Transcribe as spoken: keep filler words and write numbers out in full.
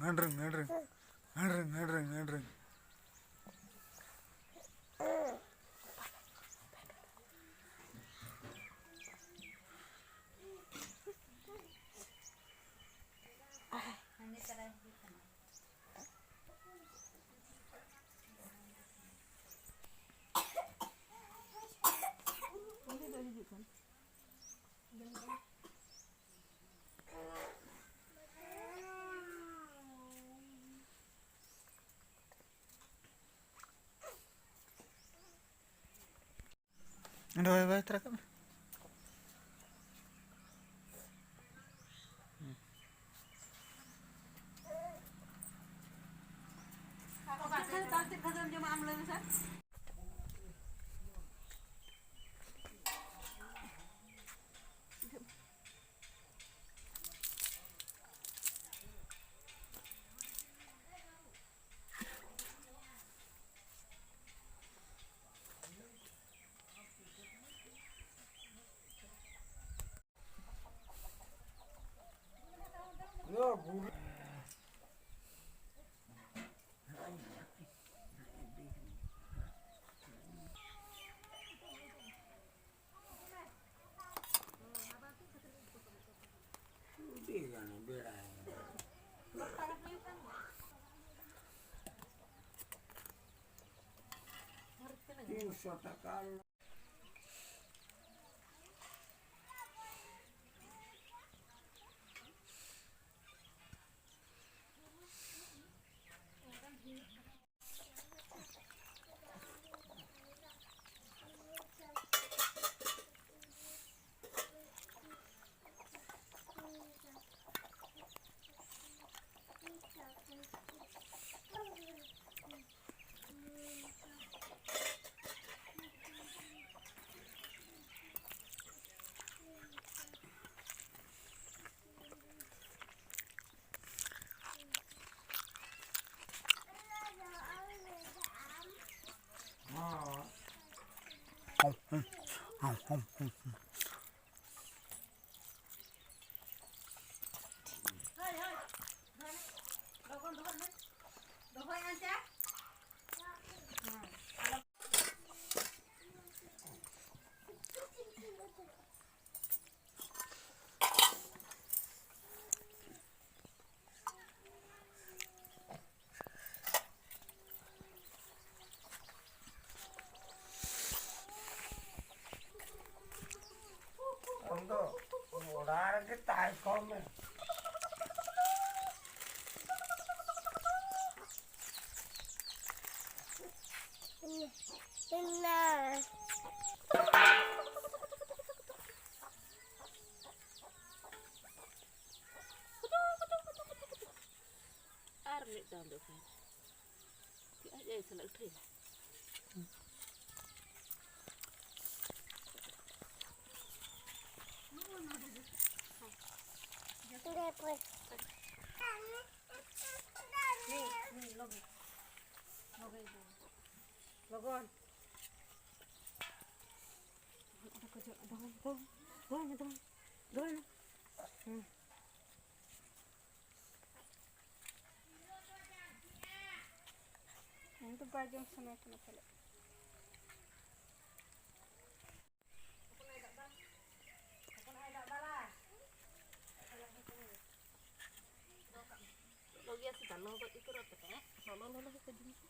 ᱦᱮᱸᱰᱨᱤᱝ, ᱦᱮᱸᱰᱨᱤᱝ, ᱦᱮᱸᱰᱨᱤᱝ, ᱦᱮᱸᱰᱨᱤᱝ, ᱦᱮᱸᱰᱨᱤᱝ᱾ ᱚᱸᱰᱮ ᱵᱟᱭ ᱵᱟᱭ ᱛᱚᱨᱟ ᱠᱟᱜ ᱢᱮ᱾ ᱚᱠᱟ ᱛᱮ ᱛᱟᱞ ᱪᱮᱫ ᱠᱷᱟᱹᱡᱟᱹᱲᱤᱢ ᱡᱚᱢᱟ ᱟᱢ ᱞᱟᱹᱭ ᱢᱮᱥᱮ? ᱛᱤᱱᱥᱚ ᱴᱟᱠᱟ᱾ ᱫᱚᱦᱚᱭ ᱟᱧᱪᱟ᱾ ᱟᱢ ᱫᱚ ᱚᱲᱟᱜ ᱨᱮᱜᱮ ᱛᱟᱦᱮᱸ ᱠᱚᱜ ᱢᱮ᱾ ᱟᱨ ᱢᱤᱫ ᱫᱷᱟᱣ ᱫᱚ ᱚᱠᱟᱭ? ᱟᱡ ᱟᱭᱳ ᱥᱟᱞᱟᱜ ᱩᱴᱷᱟᱹᱭᱟ᱾ ᱞᱚᱜᱚᱱ᱾ ᱫᱚᱦᱚᱭ ᱢᱮ, ᱫᱚᱦᱚᱭ ᱢᱮ, ᱫᱚᱦᱚᱭ ᱢᱮ, ᱫᱚᱦᱚᱭ ᱢᱮ, ᱫᱚᱦᱚᱭ ᱢᱮ᱾ ᱦᱩᱸ᱾ ᱤᱧ ᱫᱚ ᱵᱟᱭ ᱡᱚᱢ ᱥᱟᱱᱟᱭᱮ ᱠᱟᱱᱟ ᱯᱟᱞᱮ᱾ ᱞᱚᱞᱚ ᱜᱮᱭᱟ ᱥᱮ ᱵᱟᱝ? ᱞᱚᱦᱚᱫ ᱩᱛᱟᱹᱨᱚᱜ ᱠᱟᱱᱟ᱾ ᱞᱚᱞᱚ, ᱞᱚᱞᱚ ᱜᱮ ᱠᱟᱹᱡ ᱡᱤᱞ ᱠᱚ᱾